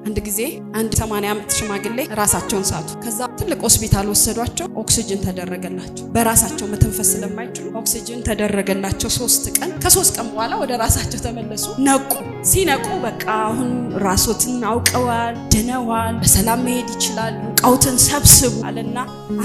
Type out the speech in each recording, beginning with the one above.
አንድ ጊዜ አንድ 80 ዓመት ሽማግሌ ራሳቸውን ሳቱ። ከዛ ትልቅ ሆስፒታል ወሰዷቸው። ኦክሲጅን ተደረገላቸው። በራሳቸው መተንፈስ ስለማይችሉ ኦክሲጅን ተደረገላቸው 3 ቀን። ከ3 ቀን በኋላ ወደ ራሳቸው ተመለሱ። ነቁ። ሲነቁ በቃ አሁን ራሶትን አውቀዋል፣ ድነዋል፣ በሰላም መሄድ ይችላሉ። እቃውትን ሰብስቡ አለና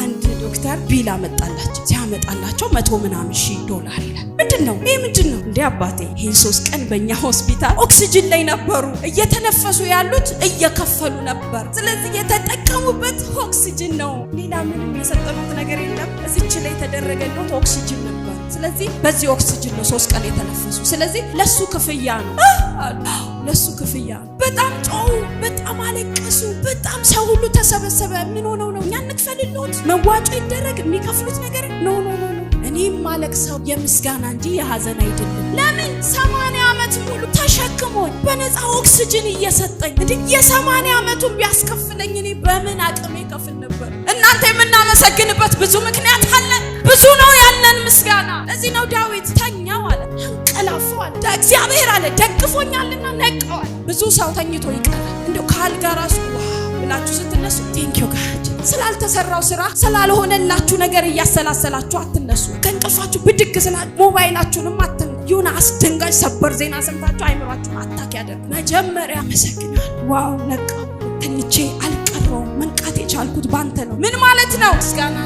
አንድ ዶክተር bill አመጣላቸው። ሲያመጣላቸው መቶ ምናምን ሺህ ዶላር ይላል። ምንድን ነው ይህ? ምንድን ነው እንዴ አባቴ? ይህን 3 ቀን በእኛ ሆስፒታል ኦክሲጅን ላይ ነበሩ፣ እየተነፈሱ ያሉት እየከፈሉ ነበር። ስለዚህ የተጠቀሙበት ኦክሲጅን ነው። ሌላ ምንም የሰጠኑት ነገር የለም። እዚች ላይ የተደረገለት ኦክሲጅን ነበር። ስለዚህ በዚህ ኦክሲጅን ነው 3 ቀን የተነፈሱ። ስለዚህ ለሱ ክፍያ ነው አሉ። ለሱ ክፍያ ነው። በጣም ጮሁ፣ በጣም አለቀሱ። በጣም ሰው ሁሉ ተሰበሰበ። ምን ሆነው ነው? እኛ እንክፈልሎት፣ መዋጮ ይደረግ፣ የሚከፍሉት ነገር no, no, no። እኔም ማለቅሰው የምስጋና እንጂ የሀዘን አይደለም። ለምን? 80 ዓመት ሙሉ ተሸክሞኝ በነፃ ኦክስጅን እየሰጠኝ እንዲህ የ80 ዓመቱን ቢያስከፍለኝ እኔ በምን አቅሜ ከፍል ነበር? እናንተ የምናመሰግንበት ብዙ ምክንያት አለን። ብዙ ነው ያለን ምስጋና። ለዚህ ነው ዳዊት ተኛው አለ፣ አንቀላፋው አለ። እግዚአብሔር አለ ደግፎኛልና ነቃዋል። ብዙ ሰው ተኝቶ ይቀራል። እንደው ከአልጋ ራሱ wow ብላችሁ ስትነሱ thank you God። ስላልተሰራው ስራ፣ ስላልሆነላችሁ ነገር እያሰላሰላችሁ አትነሱ። ከእንቅልፋችሁ ብድግ ስላ ሞባይላችሁንም አትንኩ። የሆነ አስደንጋጭ ሰበር ዜና ሰምታችሁ አይምሯችሁን attack ያደርግ። መጀመሪያ አመሰግናለሁ። Wow ነቃው፣ ተኝቼ አልቀረውም። መንቃት የቻልኩት ባንተ ነው። ምን ማለት ነው? ምስጋና